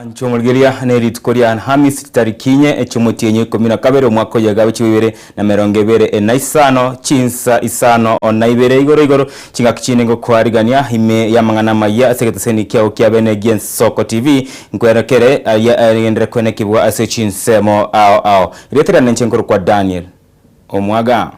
Mwanche omorigereria ne rituko ria Alhamisi chitariki inye echi'omotienyi o ikomi na kabere omwaka oyo egabe chibibere na merongo ebere na isano, chinsa isano na ibere igoro igoro, chingaki chinde ngokwarigania ime y'amang'ana amayia ase egeteseni kiao kia bene gi'Ensoko TV, nkwerekere aria agenderere kwenekigwa ase chinsemo ao ao. Erieta riane inche nkorokwa Daniel Omwaga.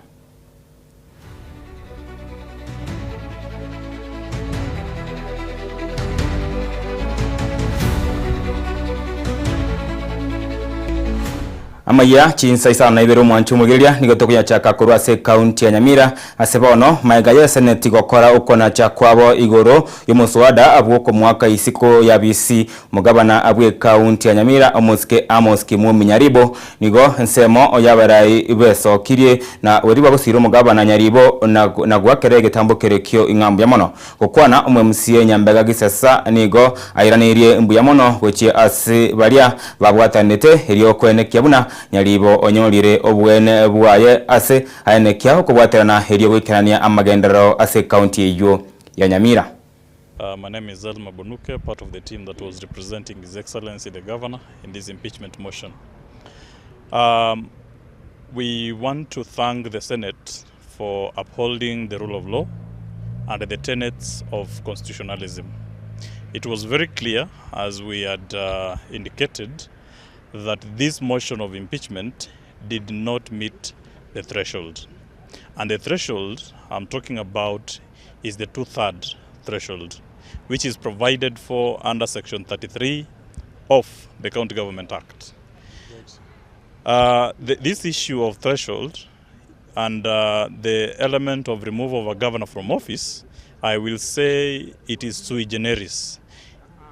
Amayia chinsa isano na ibere omwancho omogeria nigo tokoyachaka korwa ase ekaunti ya Nyamira ase bono maega y'eseneti gokora okonacha kwabo igoro y'omoswada bw'okomoaka isiko y'abisi Omogabana bw'ekaunti ya Nyamira omosike Amos Kimumi Nyaribo Nigo ensemo y'abarai besokirie na baria bagosiira omogabana nyaribo na goakera egetambo kerekio ing'a mbuya mono. Gokwana omwemusie Nyambega Gisesa nigo airaneirie mbuya mono gochia ase baria babwatanete erio koenekia buna Nyaribo onyorire obuene bwaye ase aenekia okobwaterana erio goikerania amagenderero ase ekaunti eyio ya Nyamira. My name is Elma Bonuke, part of the team that was representing His Excellency the Governor in this impeachment motion. Um, we want to thank the Senate for upholding the rule of law and the tenets of constitutionalism. It was very clear, as we had uh, indicated, that this motion of impeachment did not meet the threshold. And the threshold I'm talking about is the two-third threshold, which is provided for under Section 33 of the County Government Act. Uh, the, this issue of threshold and uh, the element of removal of a governor from office, I will say it is sui generis.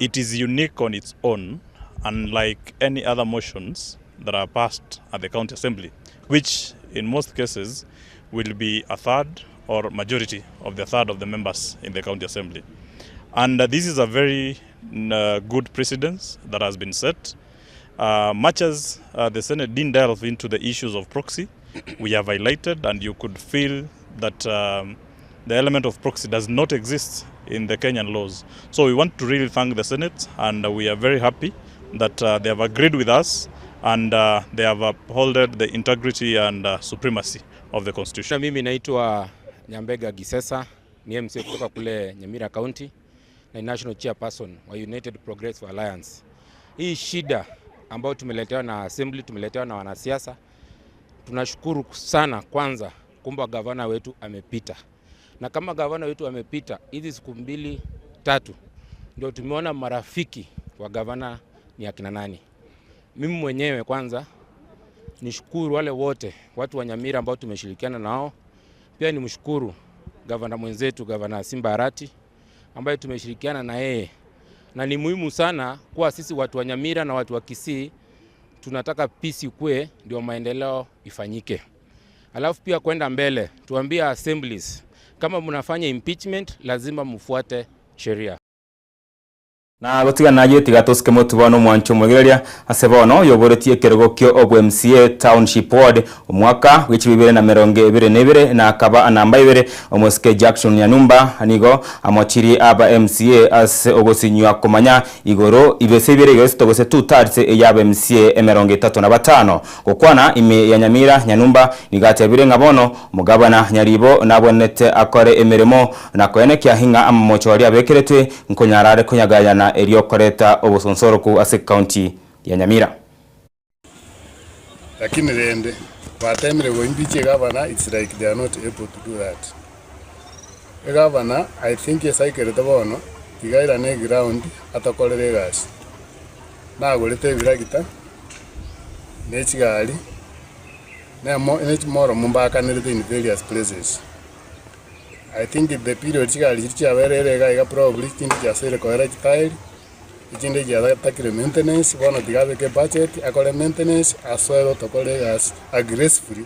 It is unique on its own, unlike any other motions that are passed at the county assembly, which in most cases will be a third or majority of the third of the members in the county assembly. And uh, this is a very uh, good precedence that has been set. Uh, much as uh, the Senate didn't delve into the issues of proxy, we have highlighted, and you could feel that um, the element of proxy does not exist in the Kenyan laws. So we want to really thank the Senate, and we are very happy that uh, they have agreed with us and uh, they have upholded the integrity and uh, supremacy of the constitution. Mimi naitwa Nyambega Gisesa, ni MC kutoka kule Nyamira County na national chairperson wa United Progressive Alliance. Hii shida ambayo tumeletewa na assembly, tumeletewa na wanasiasa, tunashukuru sana kwanza kumba gavana wetu amepita, na kama gavana wetu amepita hizi siku mbili tatu, ndio tumeona marafiki wa gavana ni akina nani. Mimi mwenyewe kwanza nishukuru wale wote watu wa Nyamira ambao tumeshirikiana nao. Pia nimshukuru gavana mwenzetu gavana Simba Arati ambaye tumeshirikiana na yeye, na ni muhimu sana kuwa sisi watu wa Nyamira na watu wa Kisii tunataka peace ikue, ndio maendeleo ifanyike. Alafu pia kwenda mbele, tuambie assemblies kama mnafanya impeachment lazima mfuate sheria. Na gotiga nayio tiga tosike motwe bono omwancho omoigereria ase bono oyoboretie ekerogo kio obwa MCA Township Ward omwaka bwe chibibere na merongo ebere na ebere na akaba namba ibere omosike Jackson Nyanumba nigo amochirie aba MCA ase ogosinywa komanya igoro ibese ibere igeresete gose two thirds eyaba MCA emerongo etato na batano Gokwana ime ya Nyamira Nyanumba nigo atebire ng'a bono omogabana Nyaribo nabwenerete akore emeremo na koenekia ing'a amamocho aria abekeretwe nkonyara are konyagayana erio koreta obosonsoroku ase county ya Nyamira. Lakini rende batemire go impeach egavana it's like they are not able to do that. Egavana I think esaikerete bono tiga airane eground atokorere egasi. Nagorete ebiragita ne chigari nemo ne chimoromu mbakanerete in various places. I think the period chigari chiria chiaberire iga iga probably chinde chiasoire koera chitairi, echinde chiatakire maintenance, bono tiga abeke ebudget akore maintenance asoe gotokora egasi aggressively,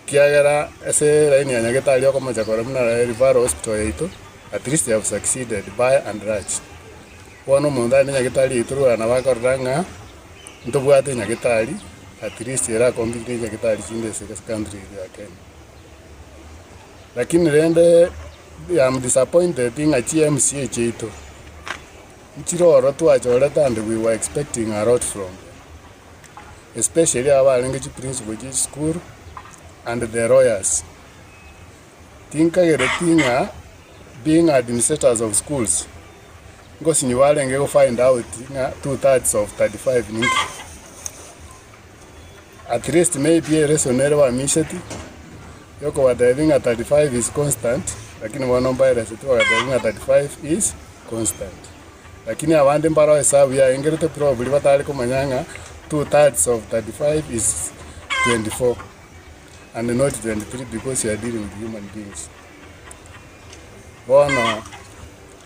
kiagera ase line ya nyagetari okomocha korwa buna referral hospital yaito, at least they have succeeded by and large. Bono omonto aye nenyagetari yaito rwara nabo akorora ng'a ntobwate enyagetari at least era compete ne chinyagitari chinde ase country eye ya Kenya. Lakini rende I am disappointed ng'a chi MCA chiaito. Nchire oro twachorete and we were expecting a lot from them, especially aba barenge chiprinciple chie chisukuru and the lawyers. Tinkagereti ng'a being administrators of schools, ngosinyi barenge go find out ng'a two thirds of 35 ninki. At least maybe ereso nere bamisheti, yokobatebia ng'a 35 is constant, lakini bono mbaereseti bagatebia ng'a 35 is constant. Lakini abande mbaro esabu yaengerete probably batare komanya ng'a two thirds of 35 is 24 and not 23 because you are dealing with human beings. Bono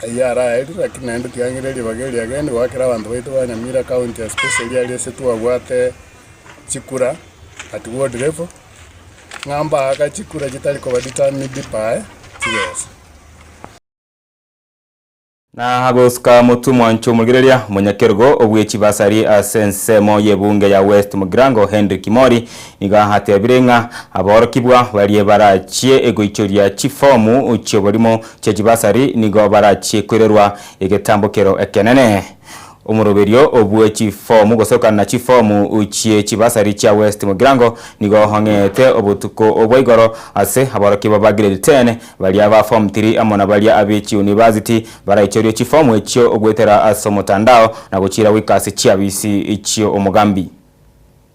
ayio araerie lakini naende tiga ng'ire ribaga eri again goakera abanto baito ba Nyamira county especially aria ase twabwate chikura at ward level, ng'a mbaaka chikura chitari koba determined by chibesa. Na agosuka motwe omwancho omorigereria omonyakerogo obwe chibasari ase ensemo y'ebunge ya West Mugirango Henry Kimori nigo atebire ng'a aborokigwa baria barachie goichoria chifomu chi'oborimo chia chibasari nigo barachie koirerwa egetambokero ekenene. Omoroberio obwe chifomu gose okana chifomu chie chibasari chia West Mugirango nigo ong'eete obotuko obwa igoro ase aborokigwa ba grade 10, baria ba form 3 amo na baria abe chiunibasiti baraichorie chifomu echio goetera ase omotandao na gochiira goika ase chiabisi chi'omogambi.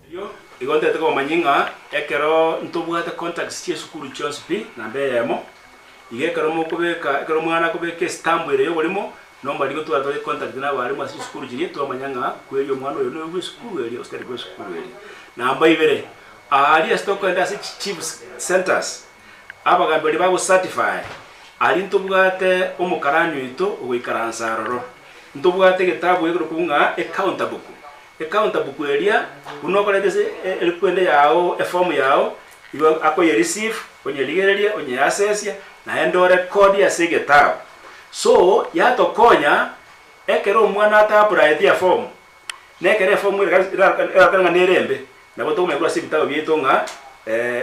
Erio igo ntagete kobamanyia ng'a ekero ntobwate contacts chia esukuru chionsi pi, namba eyemo, iga ekero mokobeka ekero omwana akobeka estamp ere y'oborimo, Normally nigo twatware contact na abalimu ase chisukuru chiria twamanya ng'a kweri omwana oyo noyo bwe esukuru eria gose tari bwe esukuru eria. Namba ibere, aaria ase tokogenda ase chi chiefs centers, abagambi baria bago certify, aria ntobwate omokarani oito ogoikaransa aroro. Ntobwate egetabu ekerokwa ng'a ecounter book. Ecounter book eria, buna okoreta ase erikwende yao eform yao, igo akoye receive, onyerigererie, onyeassessie, naende orekodi ase egetabu. So yatokonya ekero omwana ata-applyeti eform, na ekero eform erakore ng'a nere embe, nabo tokomanya korwa ase ebitabu biaito ng'a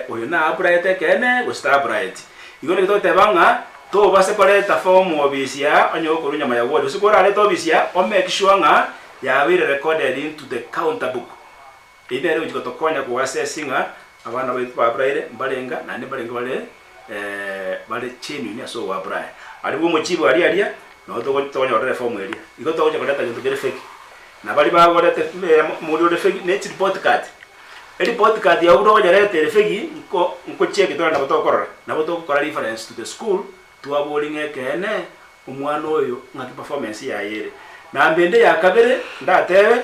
oyo na-applyete ekeene gose ta-applyeti. Igo naki togoteba ng'a tobase koreta form obisi aa onye gokorwa nyuma ya ward, gose korarete obisi aa o make sure ng'a yabeire recorded into the counter book. Eyio nere egochia gotokonya koassess ng'a abana baito ba-applyire mbarenga naende mbarenge bare bare genuine ase ogoapply. Aria bwa omochibu aria aria nabo togo tokonyorera eform eria. Igo togochia koreta gento kere fake. Na baria bagorete omori ore fake ne chireport card. Ereport card yago buna okonyereta ere fake nko nkocheki tore nabo tokorora. Nabo togokora reference to the school twaboria ng'a ekeene omwana oyo ng'aki performance yaye ere. Namba ende ya kabere ndatebe.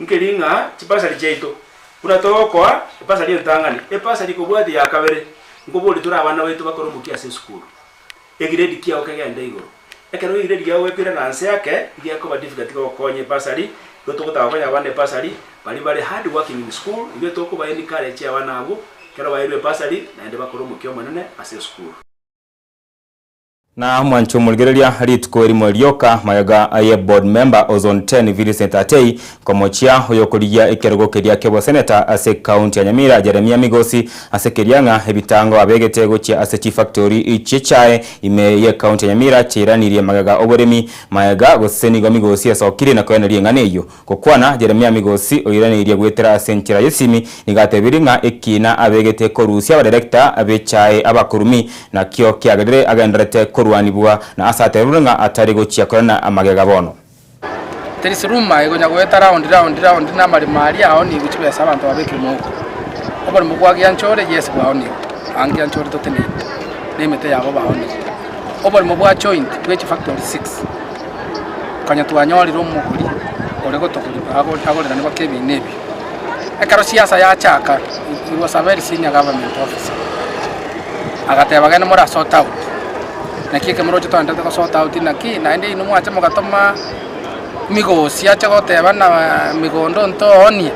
Nkeri ng'a chibasari chiaito, buna togokoa ebasari entang'ani, ebasari ekobwatia ya kabere, nkoboria tore abana baito bakore omokia ase esukuru. Egiredi kiao kegende igoro. Ekero egiredi kiao gekoirana nse ake, igekoba difficult gokonya ebasari, igo togotaka gokonya abana ebasari, baria bare hard working in school, igo tokoba encourage abana abwo, ekero bairwe ebasari, naende bakore omokia omonene ase esukuru. Na mwanche omorigereria rituko erimo rioka magega aye board member o zone 10 Millicent Atei komochia oyokorigia ekerogo keria kioboseneta ase county ya Nyamira Jeremia Migosi ase keria ng'a ebitango abegete gochia ase chifactori chiechae ime ye county ya Nyamira chiairanirie magega oboremi magega gose nigo Migosi esokirie na koeneria eng'ana eyio Gokwana, Jeremia Migosi oiraneirie goetera ase enchera y'esimi, nigo atebirie ng'a ekiina abegete korusia abadirector b'echae abakurumi nakio kiagerire agendererete korwanibwa na ase atebirie ng'a atari gochia korana amagega bono. There is rumour egonya goeta round round round na amaremo aria aonigwe chibesa abanto babekire mouko. Oboremo bwa Gianchore yes bwaonigwe, aa Gianchore toteneine na emete yabo baonigwe. Oboremo bwa joint bwe chifactory six. Konya twanyorire omogori ore gotogori agorerane baka ebina ebio. Ekero siasa yachaka, he was a very senior government officer, agateba genda mora sort out, naki eke moroche twaendete go sort out naki, naende inwe mwacha mogatoma migosi ache goteba ng'a migondo ntoonie,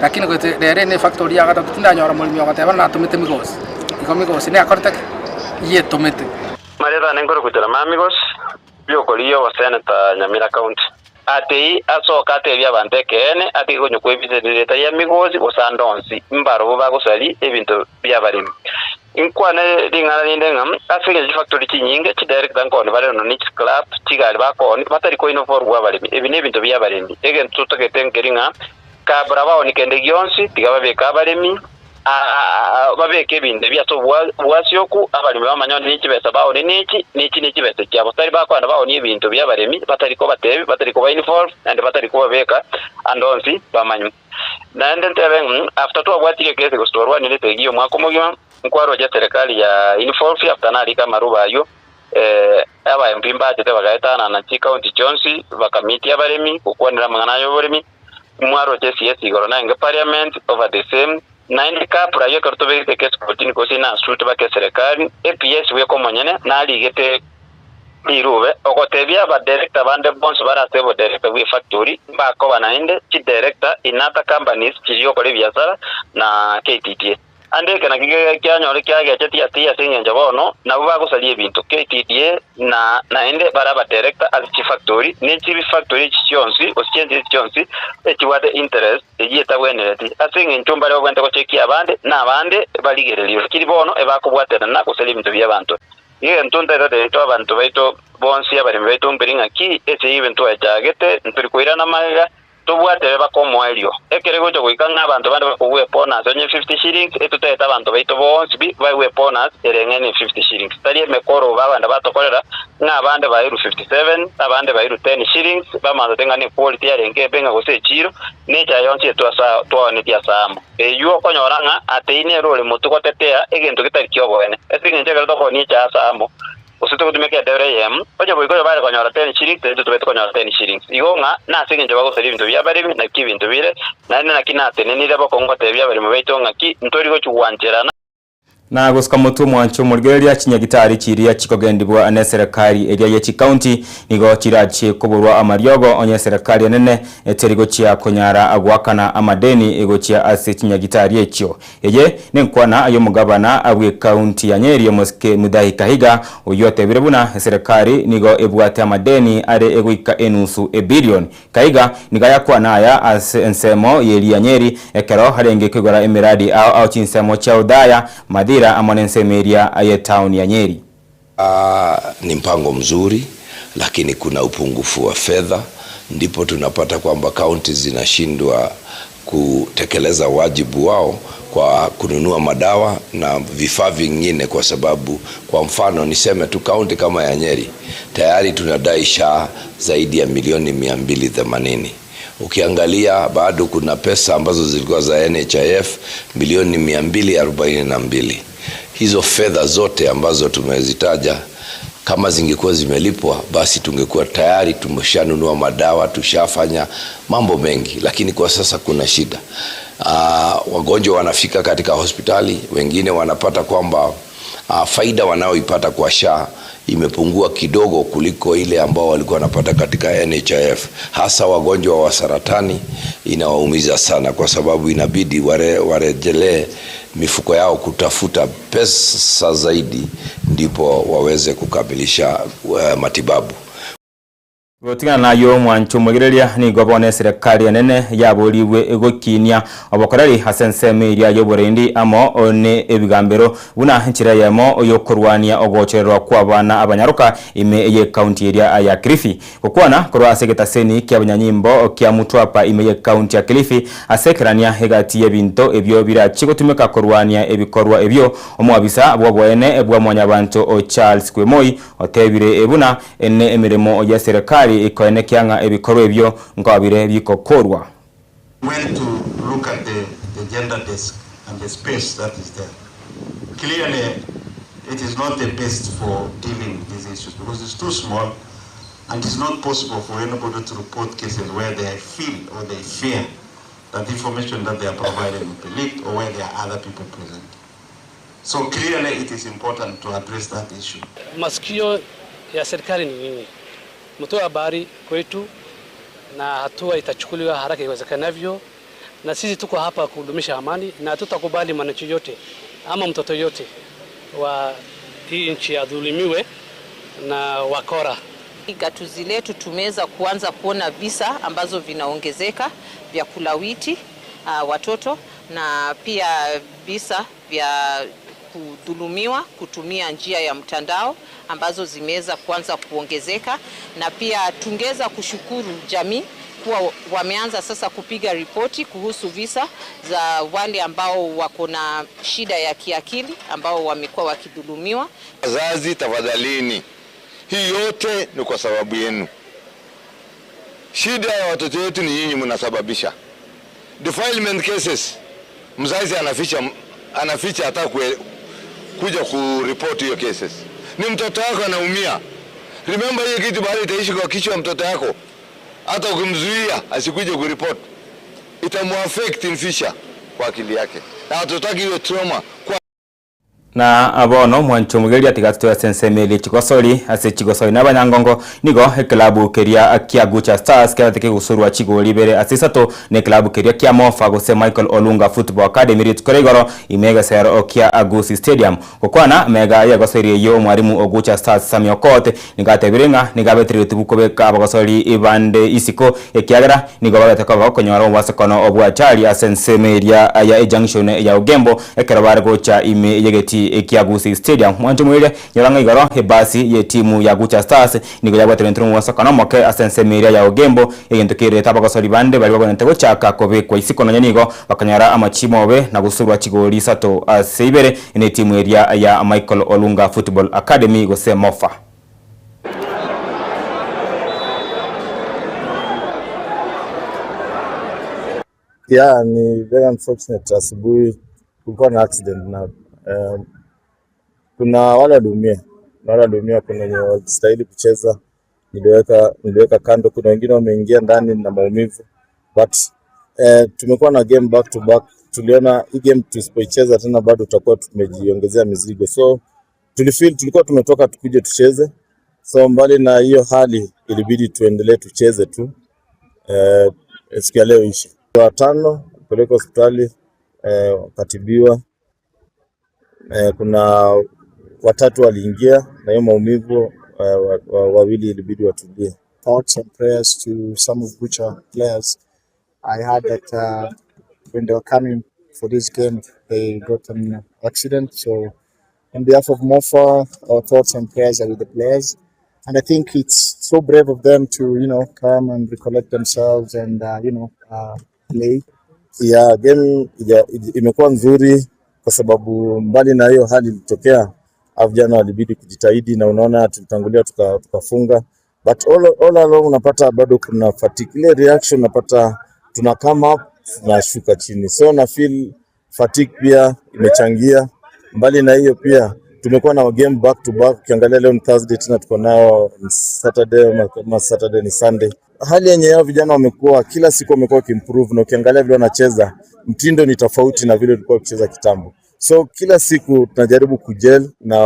lakini gote rero ere efactory ya gatato tindanyora moremi ogoteba natomete migosi, igo migosi nekorete ki? Yetomete. Marieta nenkore gochera Mamigos, biokorigia oboseneta Nyamira County. Atei asoka atebie abanto ekeene, atige konywa kw'ebisereria etari ya migosi gose ande onsi, mbarobwo bagosaria ebinto bi'abaremi. Inkwane ring'ana rinde ng'a ase engencho chifactory chinyinge, chidirector nkooni bare nonya ne chiclub, chigari bakooni, batari koinvolvwa abaremi. Ebi nebinto bi'abaremi. Egento totagete nkeri ng'a kabra baoni kende gionsi, tiga babeke abaremi, babeke ebinto ebi ase obwasioku, abaremi bamanye onye ne chibesa baoni nechi, nechi ne chibesa chiabo. Tari bakoenda baonie ebinto bi'abaremi, batari kobatebi, batari koba involve, naende batari kobabeka ande onsi bamanye. Naende ntebe ng'a after twabwatire ekesi gose twarwanire esegi y'omwaka omogima, nkwaroche eserekari ya involve after narika amaruba ayio, aba MP mbachete bagaetanana chicounty chionsi, bakamitia abaremi, gokwanera amang'ana aya y'oboremi, mwaroche CS igoro naende parliament over the same, naende kabla ayio ekero tobegete ekesi kotini gose inasuit baka eserekari, ePS bweka omonyene narigete Rirube, ogotebia abadirector bande bonsi bare ase obodirector bw'efactory mbakoba naende chidirector in other companies chiria gokora ebiasara na KTDA. Ande eke nakio kianyore kiagechetie ase ase engencho bono nabwo bagosaria ebinto KTDA na naende bare abadirector ase chifactory ne chifactory echi chionsi gose chiense echi chionsi echibwate interest eyio etabwenereti ase engencho mbare babwenerete gochekia abande na abande barigererio lakini bono ebakobwaterana gosaria ebinto biabanto. Egento ntaetete intwe abanto baito bonsi abaremi baito mberi ng'aki, ase eyio ntwechagete, ntori koirana magega, tobwate baka omoerio. Ekero egocha goika ng'a abanto bande bakogwa ebonus onye 50 shillings, etotaete abanto baito bonsi pi baegwe ebonus ereng'aine 50 shillings. Tari emekoro babande batokorera, ng'a abande bairwe 57, abande bairwe 10 shillings, bamanyete ng'a nequality yarenge embe ng'a gose echiro, nechae yonsi etwasa twaonetie ase amo. Eyio okonyora ng'a atei nere ore motwe gotetea egento getari ki'oboene. Ase engencho ekero tokoonia echae ase amo, gose togotumeka edebere eyemo, onye boigo oyo bare konyora ten shillings, naintwe tobete konyora ten shillings. Igo ng'a nase engencho bagosaria ebinto bi'abaremi, naki ebinto bire, naende naki natenenire bokong'u gotebia abaremi baito ng'aki ntori gochia gwancherana. Na gosuka motwe omwancho omorigereria chinyagitari chiria chikogendibwa neserekari eria ye chikaunti nigo chirachie koborwa amariogo onye eserekari enene teri gochia konyara goakana amadeni gochia ase chinyagitari echio. Eye nenkwana yomogabana bw'ekaunti ya Nyeri omosike Mutahi Kahiga oyio otebire buna eserekari nigo ebwate amadeni are egoika enusu ebilion Kaiga nigo ayakwana aya ase ensemo y'eria Nyeri, ekero arenge koigora emeradi ao ao chinsemo chia Othaya, Mathira amo nensemo eria y'etaoni ya Nyeri. Ni mpango mzuri lakini kuna upungufu wa fedha, ndipo tunapata kwamba kaunti zinashindwa kutekeleza wajibu wao kwa kununua madawa na vifaa vingine, kwa sababu kwa mfano niseme tu kaunti kama ya Nyeri tayari tunadai SHA zaidi ya milioni 280. Ukiangalia bado kuna pesa ambazo zilikuwa za NHIF milioni 242. Hizo fedha zote ambazo tumezitaja kama zingekuwa zimelipwa basi tungekuwa tayari tumeshanunua madawa, tushafanya mambo mengi, lakini kwa sasa kuna shida. Wagonjwa wanafika katika hospitali, wengine wanapata kwamba faida wanaoipata kwa SHA imepungua kidogo kuliko ile ambao walikuwa wanapata katika NHIF. Hasa wagonjwa wa saratani inawaumiza sana, kwa sababu inabidi warejelee mifuko yao kutafuta pesa zaidi ndipo waweze kukamilisha matibabu. Gotigana nayo omwancho omwegereria nigo bono eserekari enene yaborigwe egokinia obokoreri ase ensemo eria ya oborendi amo ne ebigambero buna enchera eyemo yokorwania ogochererwa kwa abana abanyaroka ime eye county eria ya Kilifi. Gokwana korwa ase egetaseni kia abanyanyimbo kia Mtwapa ime ye county ya Kilifi ase ekerania egati y'ebinto ebio birachie gotumeka korwania ebikorwa ebio, omwabisa bw'oboene bwa mwanyabanto o Charles Kwemoi otebire buna ene emeremo ya serikali ikoenekia ng'a ebikorwa ebio nkobire bikokorwa. Went to look at the, the gender desk and the space that is there. Clearly, it is not the best for dealing with these issues because it's too small and it's not possible for anybody to report cases where they feel or they fear that information that they are providing will be leaked or where there are other people present. So clearly it is important to address that issue. Masikio ya serikali ni nini? Mtoe habari kwetu na hatua itachukuliwa haraka iwezekanavyo, na sisi tuko hapa kudumisha amani na tutakubali mwananchi yote ama mtoto yote wa hii nchi adhulumiwe na wakora. Gatuzi letu tumeweza kuanza kuona visa ambazo vinaongezeka vya kulawiti watoto na pia visa vya kudhulumiwa kutumia njia ya mtandao ambazo zimeweza kuanza kuongezeka, na pia tungeweza kushukuru jamii kuwa wameanza sasa kupiga ripoti kuhusu visa za wale ambao wako na shida ya kiakili ambao wamekuwa wakidhulumiwa. Wazazi tafadhalini, hii yote ni kwa sababu yenu. Shida ya watoto wetu ni nyinyi mnasababisha. Defilement cases, mzazi anaficha, anaficha hata kue, kuja kuripoti hiyo cases. Ni mtoto wako anaumia. Remember hiyo kitu bado itaishi kwa kichwa ya mtoto yako, hata ukimzuia asikuje kuripoti itamuaffect in future kwa akili yake, na hatutaki hiyo trauma kwa Na bono mwancho omogeria tiga totoe ase ensemo eria chigosori ase chigosori na abanyangongo nigo eklabu keria kia Gucha Stars kiabete kegosorwa chigori ibere ase isato na eklabu keria kia Mofa gose Michael Olunga Football Academy rituko ria igoro ime egesero kia Gusii Stadium. Gokwana mega yegosori eyio omwarimu o Gucha Stars Sammy Okoth nigo atebire ng'a nigo abetereretie kobeka abagosori bande isiko ekiagera Nigo bagete koba bakonyora omobasokono bw'achari ase ensemo eria ya ejunction ya Ogembo ekero bare gocha ime y'egetii kia Gusii Stadium. Mwanche moirie, nyora ng'a igoro ebasi y'etimu ya Gucha Stars nigo yabwateranetwe nomobasokano omoke ase ensemo eria ya Ogembo, egento kererete abagosori bande baria bagwenerete gochaka kobekwa isiko nonya nigo bakanyora amachimo obe na gosurwa chigori isato ase ibere netimu eria ya Michael Olunga Football Academy gose Mofa. Yeah, ni very unfortunate. Asubuhi kulikuwa na accident na kuna wale waliumia, kuna wale waliumia, kuna wenye walistahili kucheza niliweka niliweka kando, kuna wengine wameingia ndani na maumivu but tumekuwa na game back to back. Tuliona hii game tusipoicheza tena bado tutakuwa tumejiongezea mizigo, so tulifeel tulikuwa tumetoka tukuje tucheze, so mbali na hiyo hali ilibidi tuendelee tucheze tu siku ya leo ishi. Watano kupelekwa hospitali wakatibiwa. Kuna watatu waliingia na hiyo maumivu wawili ilibidi watulie. Thoughts and prayers to some of Gucha players. I heard that when they were coming for this game, they got an accident. So on behalf of MOFA, our thoughts and prayers are with the players. And I think it's so brave of them to come and recollect themselves and play. Yeah, game imekuwa nzuri kwa sababu mbali na hiyo hali ilitokea, hao vijana walibidi kujitahidi, na unaona tulitangulia tukafunga, but all along unapata bado kuna fatigue, ile reaction unapata tuna come up tunashuka chini, so na feel fatigue pia imechangia. Mbali na hiyo pia tumekuwa na game back to back. Ukiangalia leo ni Thursday, tena tuko nao Saturday, ama Saturday ni Sunday. Hali yenye yao vijana wamekuwa kila siku wamekuwa wakiimprove, na ukiangalia vile wanacheza mtindo ni tofauti na vile tulikuwa tukicheza kitambo. So kila siku tunajaribu kugel na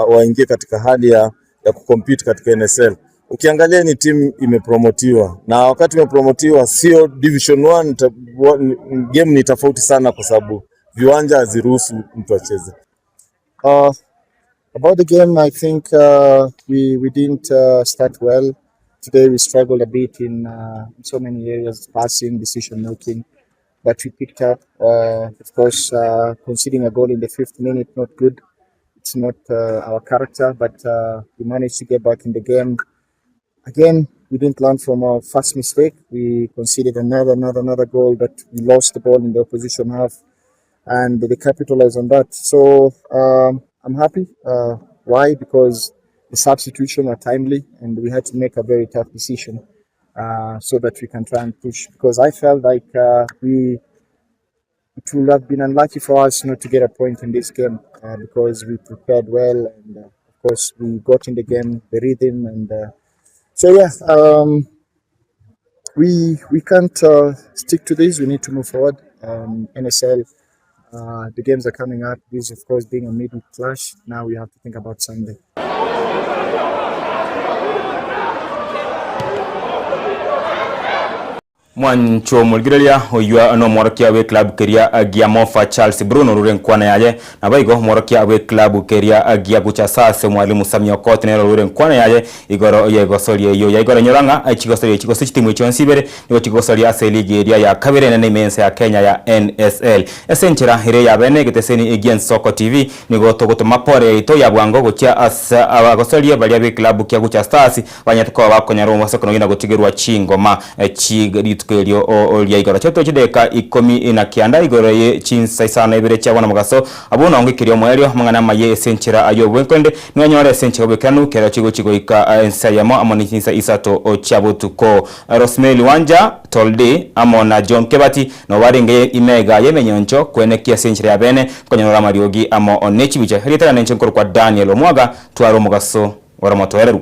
waingie katika hali ya kucompete katika NSL. Ukiangalia ni timu imepromotiwa, na wakati imepromotiwa sio Division 1, game ni tofauti sana kwa sababu viwanja haziruhusu mtu acheze. About the game, I think we didn't start well. Today we struggled a bit in so many areas, passing, decision making, but we picked up. Of course, conceding a goal in the 5th minute, not good. It's not our character, but we managed to get back in the game. Again, we didn't learn from our first mistake. We conceded another, another, another goal, but we lost the ball in the opposition half, and they capitalized on that. So I'm happy. Why? Because the substitution are timely, and we had to make a very tough decision so that we can try and push. Because I felt like it would have been unlucky for us not to get a point in this game because we prepared well, and of course we got in the game, the rhythm, and so yeah, we can't stick to this. We need to move forward. NSL, the games are coming up. This, of course, being a midweek clash. Now we have to think about Sunday. Mwancho omorigereria oyio nomworokia bw'eklabu keria gia Mofa Charles Bruno orure enkwana yaye. Naboigo omworokia bw'eklabu keria gia Gucha Sas Mwalimu Sammy Okot nere orure enkwana yaye igoro y'egosoria eyio. Yaigoro enyora ng'a chigosoria echi gose chitimu echi chionsi ibere nigo chigosoria ase eligi eria ya kabere enene ime y'ense ya Kenya ya NSL. Ase enchera ere ya bene egeteseni gi'Ensoko TV nigo togotoma pore yaito ya bwango gochia ase abagosoria baria b'eklabu kia Gucha Stars Banyete koba bakonyara omobasokono na gotigerwa chingoma chi rituko erio ria igoro. Chiato chidakika ikomi na kianda igoro ye chinsa isano na ibere chia bono mogaso, abwo nongoikeria omoerio amang'ana amaye ase enchera y'obwenkwende, ninyore ase enchera y'oboikeranu kero chigochia goika ensa eyemo amo ne chinsa isato chia botuko. Rosemary Wanja Toldi amo na John Kebati nabo barenge imega y'emenyoncho kwenekia ase enchera ya bene konyora amariogi amo ne chibicha. Erieta riane inche nkorokwa Daniel Omwaga, tware omogaso ore omotoereru.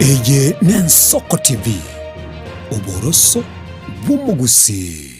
Eye n'Ensoko TV, oboroso bw'omogusii.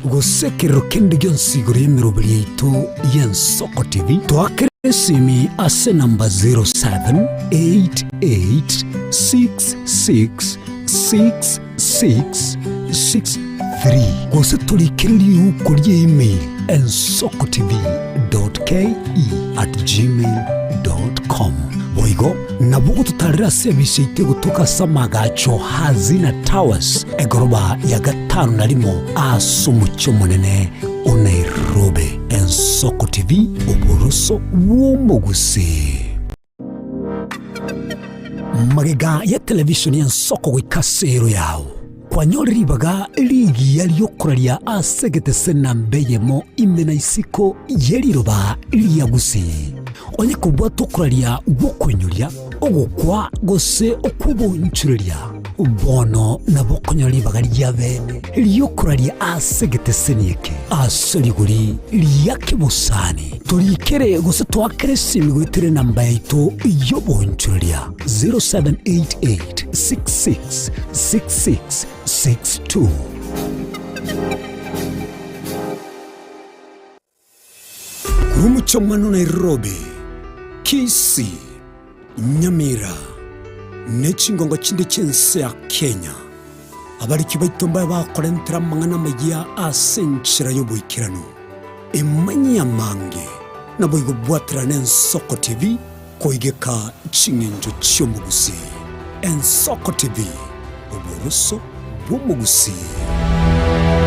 Gose ekerero kende gionsi igoro y'emeroberi yaito y'Ensoko TV, toakere esimi ase enamba 0788666663 gose torikere riuko rie email ensokotv.ke@gmail.com. Boigo nabo ogototarera ase ebisi yaito egotoka ase amagacho Hazina Towers egoroba ya gatano na rimo ase omochie omonene o Nairobi. Ensoko TV, oboroso bw'omogusii. Magega ya television y'ensoko goika ase ero yao, kwanyore ribaga rigiya riokoraria ase egetese namba eyemo ime na isiko ye riroba ria Gusii. Onye kobwata okoraria gw'okoinyoria, ogokwa gose okw'obonchureria, bono nabo okonyora ribaga ria bene ri'okoraria ase egeteseni eke ase rigori ria kebosani. Torikere gose toakere esimi goetera enamba yaito y'obonchoreria 0788 66 66 62. Korwa omochie Nairobi, Kisii, Nyamira, ne chingongo chinde chi'ense ya Kenya, abariki baito mbabe bakorentera amang'ana amayia ase enchera y'oboikeranu. Emanyie amange, naboigo bwaterane Ensoko TV koigeka ching'encho chi'omogusii. Ensoko TV, oboroso bw'omogusii.